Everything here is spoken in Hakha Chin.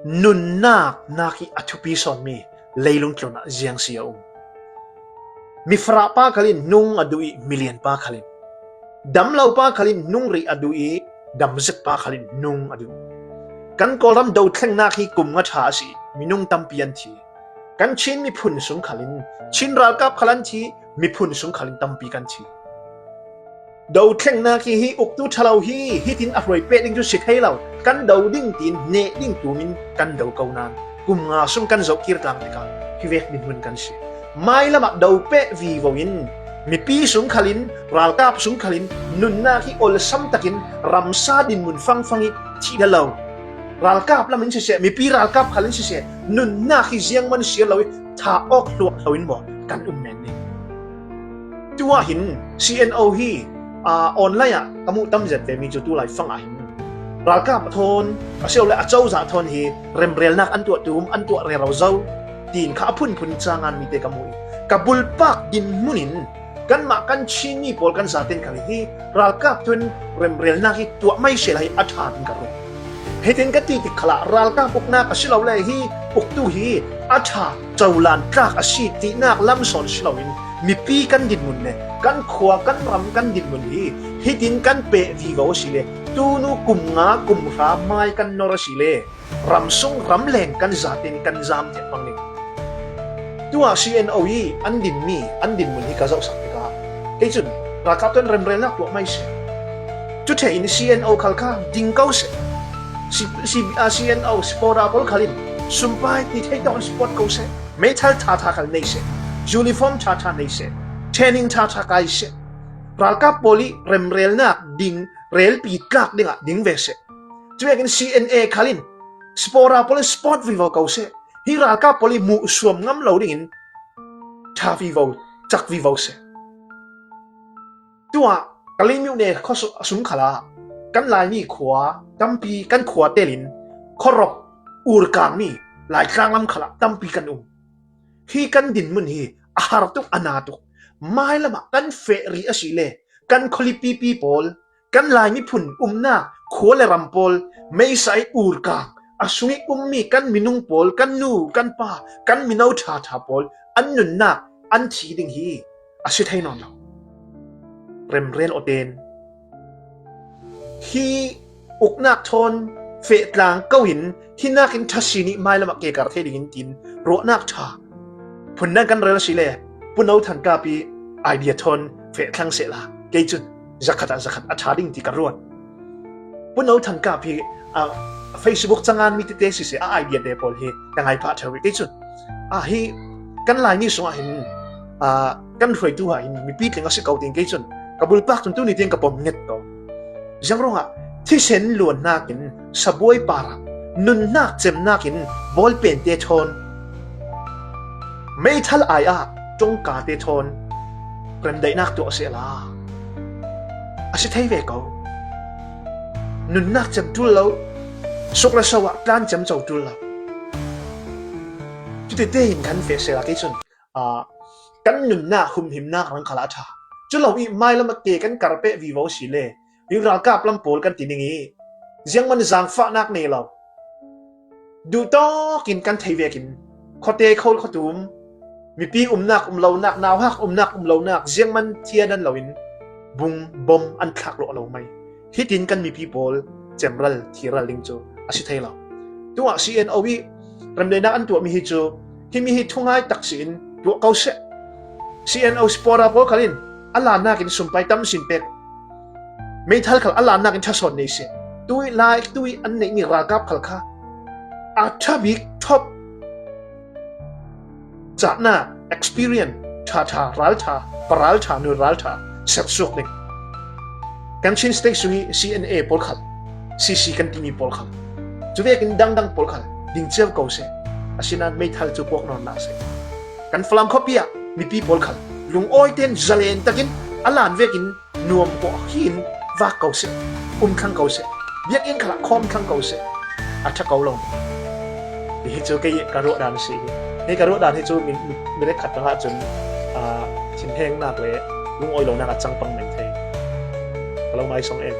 Nunnak nak i a thupi sawnmi leilung tlun ah ziang si a um. Mifarah pa khal in nung a duh i milian pa khal in. Damlo pa khal in nung rih a duh i damzik pa khal in nung a duh. Kan Kawlram dothlengnak hi kum nga ṭha a si. Minung tampi an thi. Kan Chin miphun sung khal in Chin ralkap khal an thi, miphun sung khal in tampi kan thi. Dothlennak hi hi uktu ṭhalo hi hitin a hruai peh ding cu si thei lo. Kan do ding tiin neh ding tumin kan do ko nain kum nga sung kan zoh kir tlang tikah hi vek dinhmun kan si. Mailam ah do peh vivo in mipi sungkhal in ralkap sungkhal in nunnak hi olsam takin ramsa dinhmun fangfang i thih dah lo. Ralkap lam in siseh, mipi ralkap khal in siseh, nunnak hi ziangman siar lo i tha awk hluak lo in maw kan um men ni. Tu ah hin CNO hi online ah ka hmuh tam zet vemi cu tu lai fang ah hin ralkap a thawn asilole a cozah thawn hi remrelnak an tuah tum an tuah rero zo tiin kha a phunphun cangan mi te ka hmuh i ka bulpak dinhmun in kanmah kan Chinmi pawl kan zaten khal hi ralkap tun remrelnak hi tuah mai sel hi a ṭha tin ka ruah. Hitin ka ti tik khala ralkap uknak asilole hi uktu hi a ṭha cohlan tlak a si tinak lamsawn si loin mipi kan dinhmun le kan khua kan ram kan dinhmun hi hitin kan peh vivo a si le tunu kum nga kum hra mai kan nor a si le ramsung ramleng kan zaten kan zam tiah bang ning tu ah CNO i an dinmi an dinhmun hi ka zoh sak tikah kei cun ralkap tuan remrelnak tuah mai seh cu the in CNO khal kha ding ko seh CNO Spora pawl khal in sumpai ti thei tawk in support ko seh. Meithal ṭha ṭha khal nei seh. Uniform ṭha ṭha nei seh. Training ṭha ṭha kai seh. Ralkap pawl i remrelnak ding relpi tlak dingah ding ve seh. Cuvekin CNA khal in Spora pawl in sport vivo ko seh. Hi ralkap pawl i muh suam ngam lo ding in ṭha vivo cak vivo seh. Tuah Kalaymyo sungkhal ah kan Laimi khua tampi kan khua tel in khuarop urkangmi Laitlang lamkhal ah tampi kan um. Hi kan dinhmun hi a har tuk a na tuk. Mailam ah kan feh rih a si le kan khualipi pi pawl kan Lai miphun umnak khua le ram pawl meisa i urkang a sung i ummi kan minung pawl kan nu kan pa kan mino ṭhaṭha pawl an nunnak an thi ding hi a si thei nawn lo. Remrel awten hi uknak ṭhawn fehtlang ko in hinak in ṭhasi nih hmailam ah kekar the ding in tin ruahnak ṭha phundang kan rel si le puno than kap i idea ṭhawn fehthlang sehla kei cun zakhat ah zakhat a ṭha ding ti ka ruat. Puno than kap hi Facebook cangan mi tete siseh a idea te pawl hi ka ngai phah ṭheo i kei cun a hi kan Laimi sungah hin kan hruaitu ah hin mipi tling a si ko tin kei cun ka bulpak cun tu ni tiang ka pom nget ko. Ziang ruangah thisen luannak in sabuai parah nunnak cemnak in ballpen te ṭhawn meithal ai ah ṭongka te ṭhawn remdaihnak tuah seh la a si thei ve ko. Nunnak cem ṭul lo suk le so ah tlan cem co ṭul lo. Cuti tein kan fe seh la kei cun kan nunnak humhimnak rang khal ah a ṭha. Cu lo i mailam a ke kan kar peh vivo si le hi ralkap lam pawl kan ti ning i ziangman zaangfahnak nei lo duh tawk in kan thei vekin khuate khol khuatum mipi umnak um lonak nauhak umnak um lonak ziangman thian an loin bung bom an thlak lo lo mai hitin kan mipi pawl cemral thiral ding cu a si thei lo. Tu ah CNO i remleinak an tuahmi hi cu himi hi thungai tak si in tuah ko seh. CNO spora pawl khal in a lannak in sumpai tam sin pek meithal khal a lannak in ṭhasawn nei seh. Tui lai tui an neihmi ralkap khal kha a ṭha bik top Cahnak experience ṭhaṭha ralṭha paralṭha nu ralṭha sersuak ding. Kan Chin State sung i CNA pawl khal CC kan timi pawl khal cu vekin dangdang pawl khal ding cio ko seh. Asinain meithal cu puak nawn na seh. Kan Falam khuapi ah mipi pawl khal lungawi ten zalen takin alan vekin nuam ko hin vak ko seh, um thlang ko seh, biakinn kha khawm thlang ko seh, a ṭha ko lo. Hi cu kei ka ruah dan si hi. Hi ka ruah dan hi cu mi khat tang ahcun thinhengnak le lungawi lonak a cang pang men thei. Ka lo ngai song em.